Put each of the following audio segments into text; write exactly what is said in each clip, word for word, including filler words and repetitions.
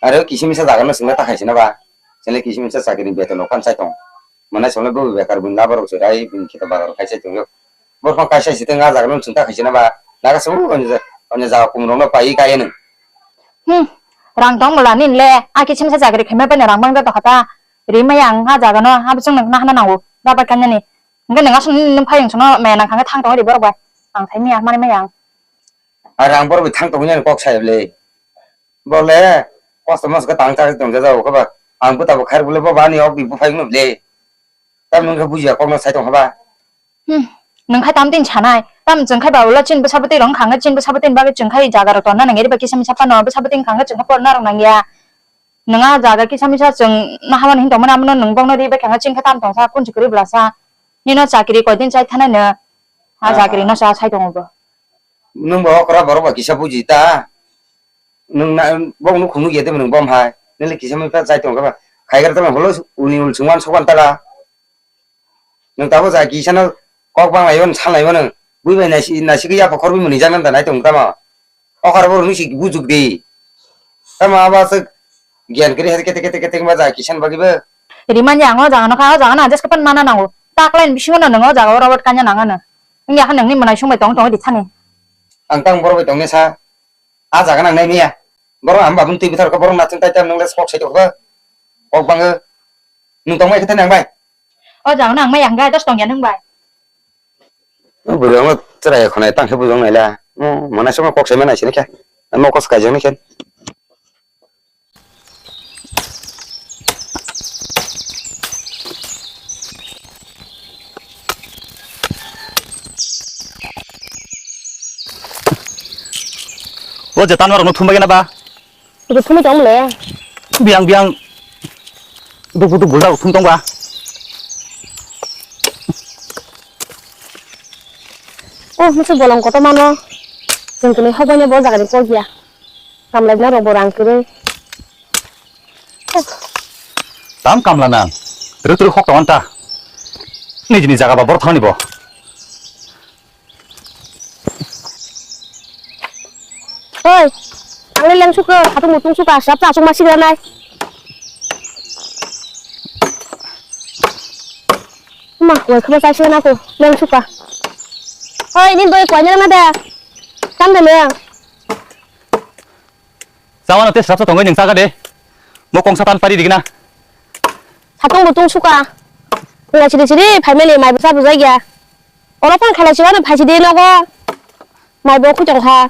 Are o kisa misa jaga no chwngno ta khaisina ba. Chwngno kisa misa chakiri beton rok phan chai tong. Mane chwngno bo bekar buini labo rok se rai buini khe bazar khai chai tong. Borok phan kaisa sitwng a jaga no chwng ta khaisina ba. Naga se o onja onja jaga kum rok no pai kaya nung. Hmm. Rang tong bwla nini le a kisa misa chakiri khaima bai no rang bang da tokha ta. Ri maya ang a jaga no abo chwng nang nahana nango. Dabai kanya ni. Hwnkhe nang aswk nini phai wng songno maya nang kha hwnkhe thang tong ri borok bai. Ang thai maya mani maya ang. Are ang borok bai thang tong hwnwi kok sai le. Bole, kosto mosto khe tang chari tong jaga o khe ba. Ang bo tabuk khair bole bo bani ok bi buphai no le. Tam nung khe bujiya kok no sai tong haba. Hmm, nung khai tam tin sanai. Tam chwng khai ba ulo chin bwsa bwtwi rong khang chin bwsa bwtwi bagwi chwng khai jaga rok tonna nang eri ba kisa misa phano bwsa bwtwi khang chwng khai porna rok nang ya. Nung a jaga kisa misa chwng nahamani hin tongmani amo no nung bokno ri bai khang chwng khai tam tong sa kun chukri bwla sa. Nino chakri koi din chai thanai no. A chakri no sa sai tongo bo. Nung bo okra borok ba kisa buji ta. Nwng na, bok nuk khunuk ya tei nwng bom hai. Nwng le kisa mui pha chai tong kha ba. Khaigar tamo holo uni ul sungwan sokwan tala. Nwng tabo ja kisa no kok bang lai wan san lai wan. Bui bai nasi, nasi khe ya pokhor bui muni jang nan da nai tong tamo. Okar bo rung si bujuk di. Tamo aba se gyan kri hai kete kete kete ma ja kisa no bagi ba. Rimani ang o jaga no kha, o jaga no adjust khe pan mana nango. Tak line bisingo no nwng o jaga o robot kanya nang ano. Wng ya kha nwng ni mwnai sung bai tong tong di thani. Ang tang borok bai tong ne sa. A jaga nang nai miya. Borok ang babung twi bwthar kha borok natung tai tam nang le sok sai tok ba. Kok bang nwng tong mai khe nang bai. O jaga nang mai ang gai dos tong ya nang bai. Bwrwi ang chwrai khonai tang khe bujong nai la. Mona song kok sai ma nai sini khe. Mo kos kai jong ni khe. O je tanma rokno thumbai gana ba? Bo thumui tong le. Biang biang. Duk duk bulda thum tong ba? Oh, masa bolong kotor mano. Jeng kini hok bai no bo jaga ni kok ya. Kamlai na rok bo rang kwrwi. Tam kamla nang. Rwk rwk hok tong ta. Nijini jaga ba bor thangni bo. Oi, ang le leng sukha, hatung mutung sukha, sab ta asuk ma sigra nai. Ma, wai khama chai sigra nako, leng sukha. Oi, nini doi kwai nang na da? Tam da le. Chawano tei srapsa tongwi nwng chaga de. Mo kongsa tan pari digna. Satung butung suka. Ngai siri siri family mai bwsa bujai ya. Oro phone khalai siwano phai sidi nogo. Mai bo khutong kha.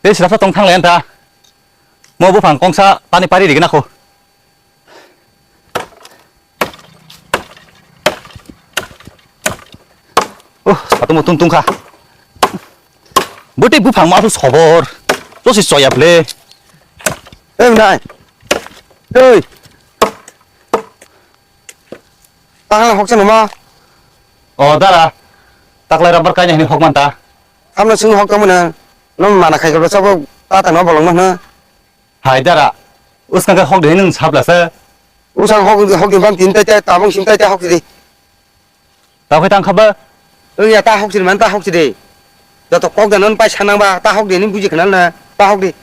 Tei srapsa tong thanglai anta. Mo buphang kongsa tani pari digna kho. Oh, satung mo tung tung kha. Bwtwi buphang ma sobor. Josi choya ble. Ei, nai. Ei. Tangla hoksa numa. O, dara. Taklai rubber kaina hini hok manta. Amno sung hok tamo na. No mana khai gabla sabo tata no bolong no. Hai dara, uskang khe hok de nwng sabla se. Usang hok, hok de bam tin tai tai, tabung sim tai tai hok de. Tao khe tang kha ba? Wng ya ta hok sini man ta hok sini. Joto kok da non pai sanang ba ta hok de ni buji khna na ta hok de.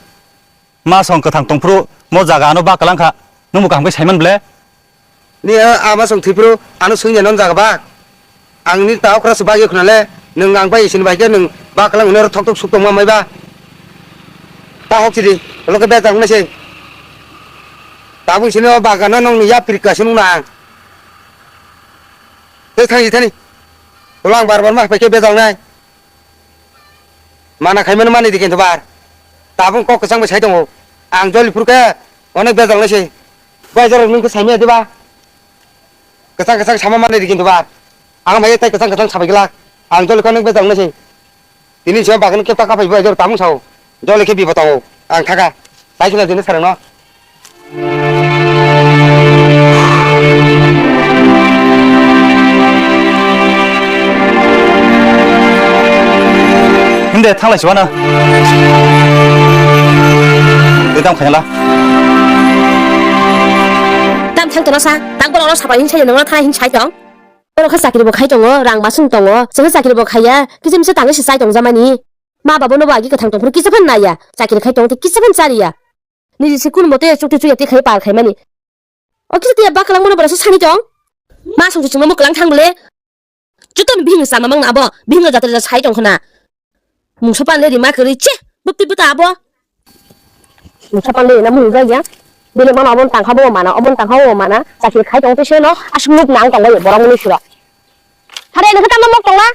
Ma song kwthang tongphuru mo jaga ano ba kalang kha. Nwng bo kaham khe saiman ble? Ni a, ama song thwipro ano swngya non jaga ba. Ang ni ta okra se bagyo khna le, nwng ang bai isin bai khe nwng ba kalang hwnwi oro thok thok suk tongma mai ba. Ta hok chidi, lo khe bejak wngnai se. Tabuk sini o bagano nongni yapri kwlai se nukna ang. Tei thangsi thani. Ulo ang bar bar ma pai khe bejak wngnai. Mana khaimano mani di kintu bar. Tabung kok kwchang bai sai tongo. Ang joli phuru khe onek bejal nai se. Bai jorok nung khe saimaya diba? Kwchang kwchang sama mani di kintu bar. Ang bai tai kwchang kwchang sabai glak. Ang joli khe onek bejal nai se. Tini sima bagani khe ta kapai bai jorok tabung sao. Joli khe bibo tongo. Ang thaka. Sai khna dini sarang no. Hinde thanglai siwana. Tei tamo khaina la. Tam thang tono sa, tang borok no sapai hin sai nang thana hin sai tong. Borok kha chakri bo khai tongo, rang masung tongo, chwng kha chakri bo khaiya, kisa misa tangwi se chai tong jamani. Ma babo no bo agi kwthang tong phuru kisa phan naiya, chakri khai tongo tei kisa phan chariya. Niji se kun mote chukti chuya ti khai par khai mani. O kisa tiya baklang mano bara sani tong. Ma song sung mo klang thang bole. Chuto bihing sama mang abo. Bihing jatra jatra sai tong khna. Mungsa pan le rima kari che. Bukti buta abo. Mungsa pan le na mung ga ya. Bele mano abon tangkha bo mana. Abon tangkha bo mana. Chakri khai tong te se no. Asuk nuk nang tong ga borong ni sura. Hare nokha tamo mok tong la.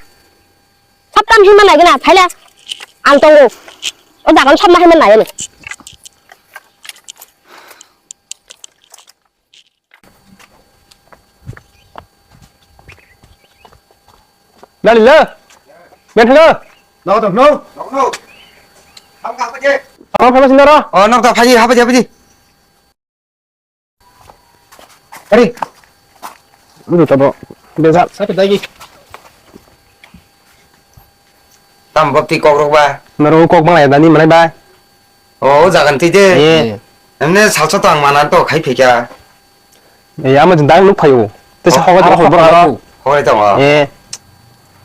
Sab tam hin man nai gina. Thaila. Ang tongo. O jagan sab ma hin man nai. Dali le. Ben hello. Nok tong no. Nok no. Ham ka pa je. Ham ka pa je nara. Oh, nok ta phaji, ha pa je, pa je. Ari. Ini tabo. Beza. Satu lagi. Tam bapti kok rok ba. Naro kok bang ya dani manai ba. Oh, jagan ti de. Ye. Emne salsa to ang manan to khai phikya. Eh, ama jin dang nuk phayo. Te sa hoga dang hoga. Hoga to. Eh.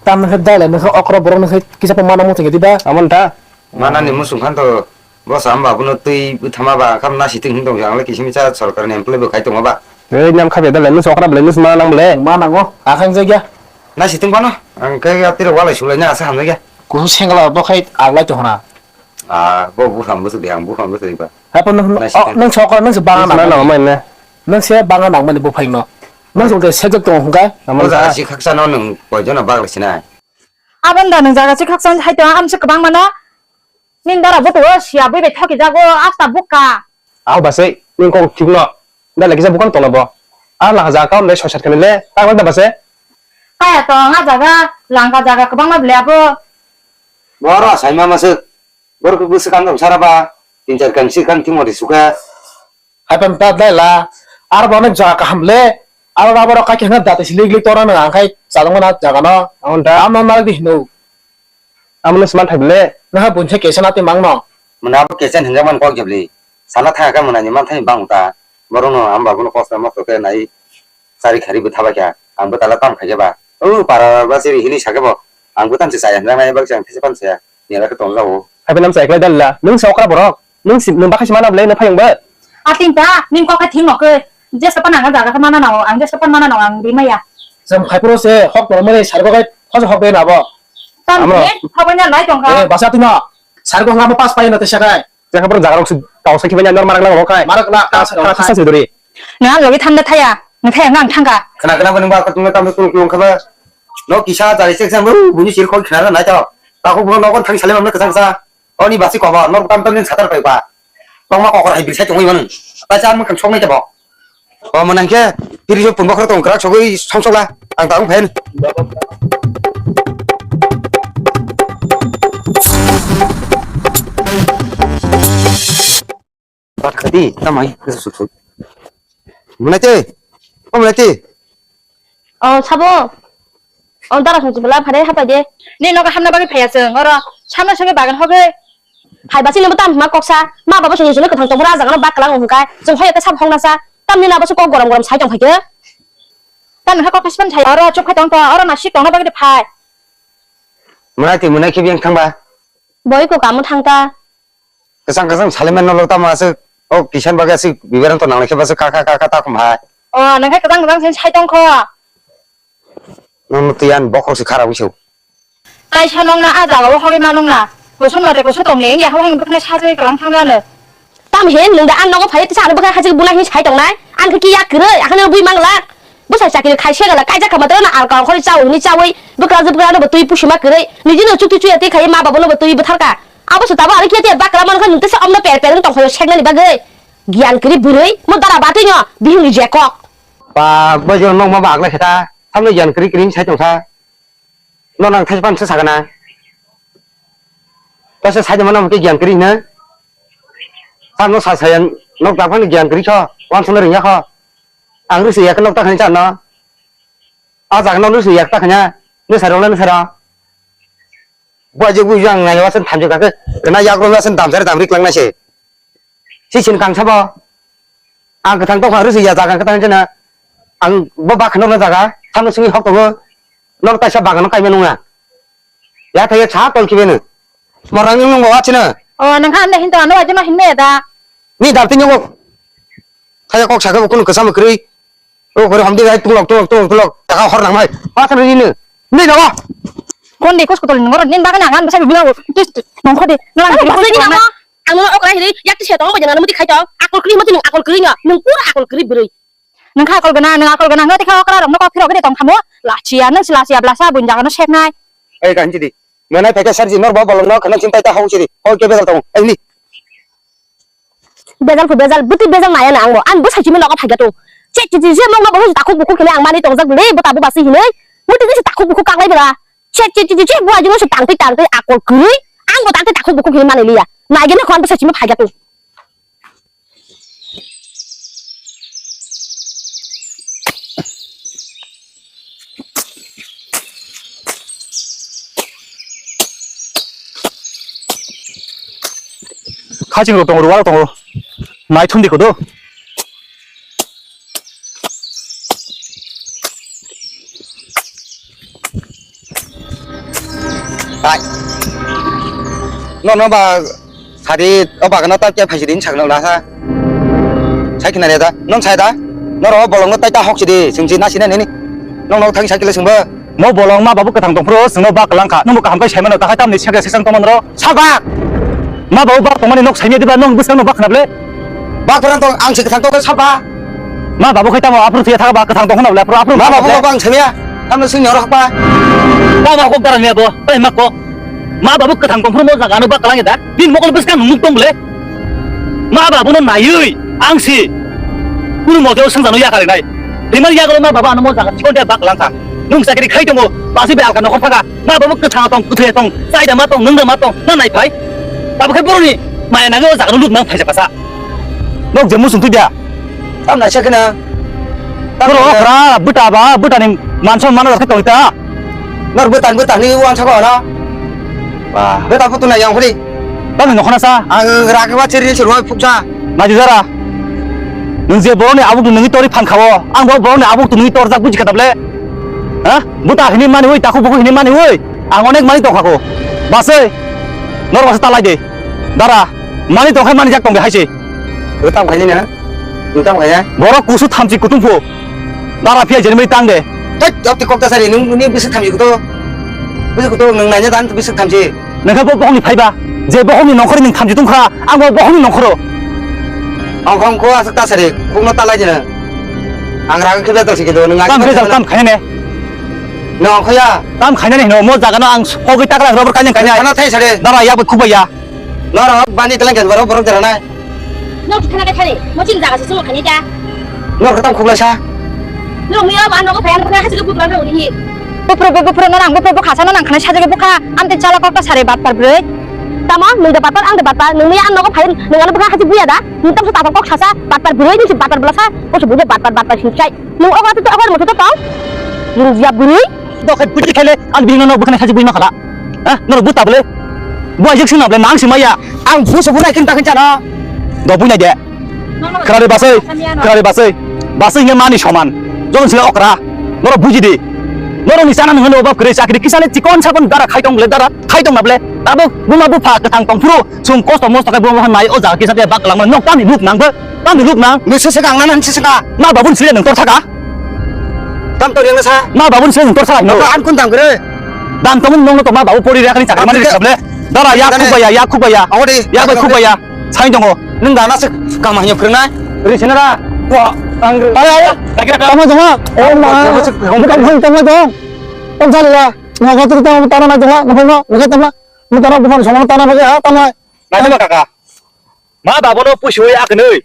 Tam nokhe dai le nokhe okra borok nokhe kisa pho mana muchung diba. Amon ta. Mana ni musung khan to bosa hamba bono twi bwthama ba kham nasi ting hing tong ang le kisi misa sorkar ni employee bo khai tong ba. Eh, nam khabe dai le nus okra bele nus mana nang bele. Mana ngo akhang jagya. Nasi ting bano ang khe atira walai sulai na asa hamjagya. Kusu sengla bo khai aglai to hona. Ah, bo bukham bo sidi ang bukham bo sidi ba. Hapo nang nang sokra nang se banga nang mani. Nang se banga nang mani bo phai no. Nang jong de sejak tong hungka. Amon sa si khaksa no nang koi jona bagla sinai. Abon da nang jaga si khaksa hai to am se kwbang mano. Ning dara bo to sia bui bai thoki jago asta bukka. Aw ba se ning kok thik no. Da lagi ja bukan tona bo. Ar la ja ka am dai sosat kene le. Ta ba se. Kaya to nga jaga langka jaga kwbang ma ble abo. Boro sai ma ma se. Borok khe bwswk ang rok sara ba, tin char kan si kan thwngmani sukha. Hai phan ta dai la, aro bo nang jaga kaham le, aro rabo rok kaki hwnna dati si lik lik tora nang ang khai chalong na jaga no. Amon ta. Tam no nalak di hino. Amon no sman thai le. Naha bunse kesa na ti mang no. Mona abo kesa hwnjak man kok jabli. Sana thang ka mona ni man thai bang ta. Borok no am ba bono kosto mosto khe nai. Chari khari bwtha bai kha, ang bwtala tam khai khe ba. O para ba siri hini sa khe bo, ang bwtang se chaya hwnjaknai bak se ang thaichephan saya, ni ala khe tong jago. Hai phe nam sa eklai dalla, nwng sa okra borok, nwng si, nwng bakha si mana bwle, nwng phayung ba? Ating ta, ning kok khe thing nok khe, jesa pan ang jaga khe mana nao, ang jesa pan mana nao, ang ri maya. Jam khai puro se, hok tong mani sar kok khai, khosa hok de na bo. Tam ne, hok nya lai tong kha. Eh, basa tino, sar kok ngam pas pai na te sa khai. Jaka borok jaga rok se tau sakhi banya nor marak lang rok khai. Marak lang, khasa, khasa, khasa se dori. Nang logi thanda thaya, nang thaya ngang thangka. Khna khna bani ba khatung tam tung tung khaba. No kisa jari sek sam bu buni sir khol khna na to. Ta ko bo no kon thang sale mam na kasang sa. Oni basi ko ba nor tam tam ning satar pai ba. Tong ma kokor hai bisai tongwi manu. Ta cha mun kan song nai ta bo. O mwnang khe, piri jo pun bokhorok tong krak sogwi song sokla, ang ta wng phen. Bat khadi, tamai, suk suk. Mwnai te, o mwnai te. O sabo. O dara song chibla phare hapai de. Ni nogo hamna bagwi phaiya chwng oro. Samna songwi bagan hogwi. Hai basi ni bo tam ma koksa. Ma baba song song kwthang tong bra jaga no bak klang hung kai. Chwng hoya ta sab hong na sa. Tam ni na bo kok gorom gorom sai tong phai ke. Tam ni kok kasban sai oro chuk khai tong to oro na sik tong na bagwi phai. Mwnai ti mwnai khe biyang thang ba. Boi ko kamo thang ta. Kwchang kwchang saliman no lo tamo aswk o kisan bagwi aswk biberon to nanglai khe baswk kha kha kha kha ta khum hai. O nang khe kwchang kwchang sin sai tong kho. Nang twi an bokhok se khara wi se. Kaisa nong na a jaga o hogwi ma nong na. Kusun mate kusun tong le ya hawang bukne sajai kwlang thang jano. Tam he nwng da an nogo phai tisa ano bwkha hajik buna hin sai tong nai. An khe kiya kwrwi akhane bui mang lak. Bwsai chakri khai se gala kaijak kha matwrwno alka ongkhorwi chawi hwnwi chawi bwkrajwk bwkrano bo twi pusima kwrwi nijino chukti chuya twi khai ma babono bo twi bwtharka. Abo se tabo aro kiya tiya bakra mano khe nwng tesa omno per per wng tongkhaio seknani bagwi. Giyan kwrwi bwrwi mo dara batwino bihingni je kok. Ba bo je nokma ba aglai khe ta thamno giyan kwrwi kwrwi sai tongkha. No nang thaisa pan se sagana. Tasa sai mano ke giyan kwrwi hino. Thamno sa saya nok ta phano giyan kwrwi kho wansukna rwngya kho. Ang rwswi yak nok ta khani charno. A jaga no nung se yak ta khanya, nung saro le nung saro. Bo je bu jang nai wasen thamje ka ke, kena yak ro wasen dam sare dam rik lang na se. Si sin kang sabo. Ang kwthang tokha rwswi ya jaga kwthang jena. Ang bo ba khano na jaga, thangno singwi hok tongo. Nok taisa bagano kaima nungna. Ya thaya cha tol kibeno. Morang nung bo wachina. O nang khan de hinto ano wajima hinme da. Ni dar tin nyok. Kaya kok sakhe bo kunu kwcham kwrwi. O kore hamdi bai tunglok, tunglok, tunglok, tunglok. Taka hor nang mai. Ba thang ni ne. Ni dawa. Kon de kos kotol ni ngoro nin bagan angan basa bibila. Tis nongkho de. Nang Ano kiri basa kos ni kotol namo. Ang no okra hiri yak tise tong bajana muti khai tong. Akol kwrwi muti nung akol kwrwi no. Nung pura akol kwrwi bwrwi. Nung kha akol gana, nung akol gana. Nang te kha okra rok no kok phirok de tong khamo. Lachia nung si lachia blasa bun jaga no sek nai. Ei kan chidi. Menai phaikhe sarji nor bo bolong no khana chintai ta hong chidi. Hoi ke begal tong. Ei ni. Bejal kho bejal, bwtwi bejal nai ano ang bo. Ang bo saichimi nogo phaiga tong. Che che che che mokno bo takhuk bukhuk khe ang mani tongjak le, bo tabuk basi hinwi. Muti se takhuk bukhuk kaklai bwla. Che che che che che bo ajino se tangtwi tangtwi akol kwrwi. Ang bo tangtwi takhuk bukhuk hinwi mani liya. Naigene kho ang bo saichimi phaiga tong. Khaching rok tongo, ruwa rok tongo. Nai thum di kodo. Hai. No, no, ba. Sadi o bagano ta kya phaisi din sakno na ha. Sai khina re da. Nong sai da. Noro o bolong no tai ta hok sidi. Sing si na sina nini. Nong no thang sai kile sungba. Mo bolong ma babu kathang tong phro sungno bak lang kha. Nung kaham kai sai mano ta khai tam ni sega sesang tong manro. Saba. Ma babu bak tong mani nok sai mi diba nong bwsang no bak khna ble. Bak phran tong ang si kathang tong saba. Ma babu khai tamo aphuru thia thaga ba kathang tong khna ble aphuru aphuru. Ma babu bak ang sai ya. Tamno sing noro hakba. Ba ma kok dara mi abo. Bai ma kok. Ma babu kwthang tongphuru mo jaga ano bak kalang da. Bini mokol bwskang nuk tong le. Ma babu no naiwi ang si. Kunu mote o sangja no yakari nai. Rimar yagalo ma babu ano mo jaga chikon dia bak kalang kha. Nung sakri khai tongo. Basi be alka nokhor thaga. Ma babu kwthang tong, kwthwi tong, chai da ma tong, nung da ma tong, na nai phai. Babu khai boroni maya nangwi o jaga no lut nang phaisa kasa. Nok je musung tu dia. Tam naisa kheno. Tam Bro, naisa. Okra, bwta ba, bwta ni manson mano rok tong ta. Nor bwta, bwta ni uansuk ano. Ba. Bwta putu na yang hori. Tam ni nokhona sa. Ang ragi ba chiri chiri wai phuksa. Naji dara. Nung je boroni abuk nungni tori phan khawo. Ang bo boroni abuk nungni torjak buji kha table. Ha? Bwta hini mani oi, takhuk bukhuk hini mani oi. Ang onek mani tong kha ko. Basai. Nor basa talai de. Dara. Mani tong khai mani jak tong de hai se. Bwtam khai ni na. Bwtam khai ya. Borok kusu thamchi kutung phu. Dara phiya jeni mani tang de. Tek, jok ti kok ta sari, nung ni bisik thamchi kuto. Bisik kuto, nung nanya dan bisik thamchi. Nang kha bo bohong ni phaiba. Je bohong ni nongkhor ni thamchi tung kha, ang bo bohong ni nongkhoro. Ang khong ko asuk ta sari, khung no talai jena. Ang rang khe beto sike do, nung Tam asuk bezal ta tam khaine. Nung khoya. Tam khaine no, mo jaga no ang hogwi takla rubber kanyang kanyang. Khana thai sari. Dara ya bo khubaya. Norok bani teleng ken borok borok jera nai. Nok thana ka thani, mo chini jaga se sumo khani da. Norok tam khugla sa. Norok miya ba nogo phai ang khana hasi ko butla ro ni. Bupro bo bupro norang bupro bo khasa norang khana sajage bukha. Amte chala kok ta sare batpar broi. Tamo nung de batpar ang de batpar nung miya ang nogo phai nung ano bukha hasi buya da. Nung tam sa tapar kok sasa batpar broi ni si batpar bla sa. Ko se buya batpar batpar si sai. Nung ogra tu ogra mo tu tong. Nung ya broi. Dokhai bwtwi khaile ang bini no bwkhani khachi bui ma khala. Ha? Norok bwta bole. Bo ajek singna bole nang sing maya. Ang buso bunai kin takin chana. Do bunai de. Khwrari basai, khwrari basai. Basai nge mani soman. Jon sila okra. Norok buji di. Norok ni chana nang no obab kre chakri kisale chikon sakon dara khai tong le dara khai tong na bole. Tabo buma bupha kwthang tong phuru sum kosto mosto khai buma nai o jaga kisa de bak lang nok tani luk nang bo. Tani luk nang. Ni sese kang nan sese ka. Ma babun sile nang tor thaka. Tam tor yang sa. Ma babun sile nang tor thaka. Nang an kun tam kre. Dan tong nong to ma babu pori rakani chakri mani sable. Dara ya khubaya, ya khubaya. Odi. Ya bai khubaya. Sai tongo. Nung dana se kam hanya phrwngnai. Ri sinara. Wa ang. Ayo ayo. Tama tama. Oh ma. Tama tama tama. Tam sale ya. Nang khatir tama tama na tama. Nang no. Nang tama. Nang tama bukan sama tama bagi ha tama. Nai ma kaka. Ma babono pusiwi aknwi.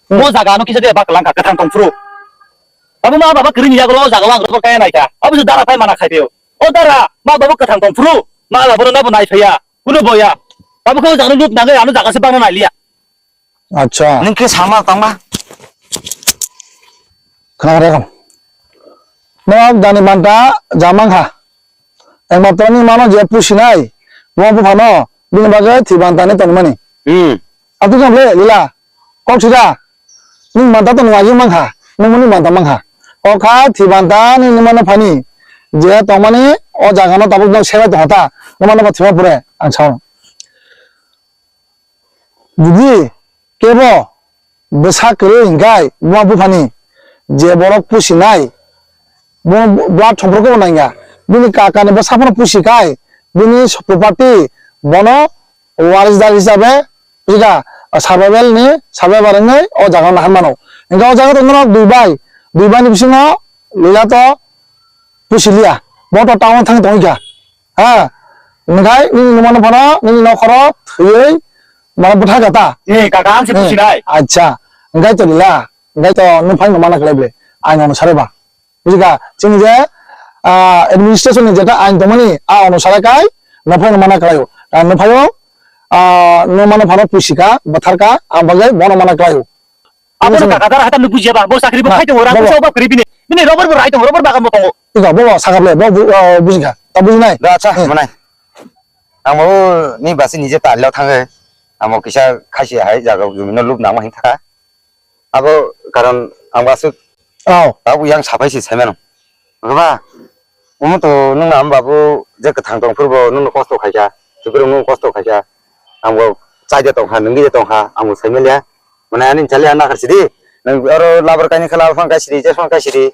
Hmm. Mo jaga no kisa de bak langkha kwthang tong phuru. Abo ma baba kwrwini yagulo o jaga o ang rwkha kaya naikha. Abo se dara phai mana khai phio. O dara ma baba kwthang tong phuru. Ma babono nabo nai phaiya. Kuno boya. Abo khe o jaga no lut nangwi ano jaga se bangna nailiya. Acha. Nung khe sama tangma. Khna re kam. No dani manta jamang ha. Ekmatro ni mano je pusinai, bo buphano bini bagwi thwi bantani tongmani. Hmm. Abo twi le lila, kok sida, nini manta to nung aji mankha, nung mani manta mankha. Kok kha thwi bantani nini mano phani, je tongmani o jaga no tabuk no sebai tongkha ta, nung mano ba thwima pore, ang sao. Jodi kebo Bwsa kwrwi hwnkhe buma buphani je borok pusinai, bo blood thongphuru khe bo nangya. Bini kakani bwsa phano pusi khai bini property bono warisdar hisabe pika survival ni survivor wngwi o jaga no naharmano. Hwnkhe o jaga to norok dui bai, dui bai ni bisingo Lila to pusiliya, bo to town thang tongkha. Ha, hwnkhe nini numa no phano nini nokhoro thwiwi mane bwtha kata. Eh, kaka, ang se pusinai. Acha, hwnkhe to Lila, hwnkhe to nung phai no mana khlai ble, ain onusare ba. Bujikha, chini je, ah, administration ni jeta ain tongmani, a onusare kai, nung phai no mana khlaio. Ah, nung phaio, ah, nung mano phano pusika, bwtharka, ang bagwi bono mana khlaio. Abo no kaka dara hata no bujiya ba, bo sakri bo khai tongo, rang bo, bo. Sa oba kri bini. Bini rubber bo rai tongo, rubber bagan bo tongo. Ika bo, bo sakable, bo bu-, ah, bujikha, ta bujinai? Da, acha, hmm, manai. Ang bo ni basi nije tallo thange. Amo kisa khaisi hai jaga jumino lub nangma hin thaka. Abo karon ang bo aswk. Oh. Abo yang sapai si saimano. Ba, omo to nung na babu je kwthang tong phuru bo nung kosto khaikha. Chukuru nung kosto khaikha. Ang bo chaide tongkha, nungide tongkha, ang bo saimaliya. Mane ani chali ana kharsidi. Nung oro labar kaini khala phang kaisidi, je phang kaisidi.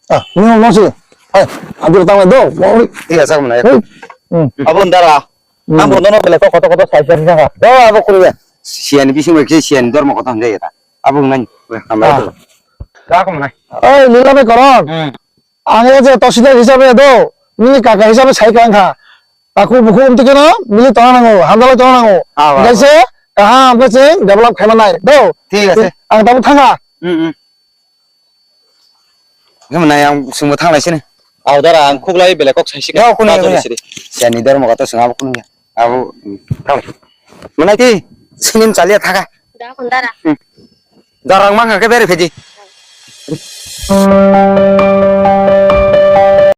Ah, nung no si. Hai, abir tang do. Iya sak mana ya. Hey. Hmm. Abo ndara. Hmm. Ang bo nono bele ko koto koto sai sai sa. Do abo kuruya. Siani bising bai khe siani dormo koto hande ya ta. Abo ngan. Ah. Ga ko mana. Oi, Lila bai koron. Hmm. Ang ya je tosida hisabe do. Nini kaka hisabe sai kang kha. Aku buku untuk kena bili tong nango, handal tong nango. Ah, wa, wa. Gaise kaham ke sing develop khaima nai. Do. Thik ase. Ang tabu thanga. Hmm, hmm. Himnai ang sungbo thanglai sini. Aw dara ang khuklai bele kok saisi. Yo, kunu, kunu. Sini. Siani dormo kata sung abo kunu ya. Abo, hmm, thang. Manai ti sini chaliya thaka. Da kondara. Hmm. Darang mangkha ke bere pheji.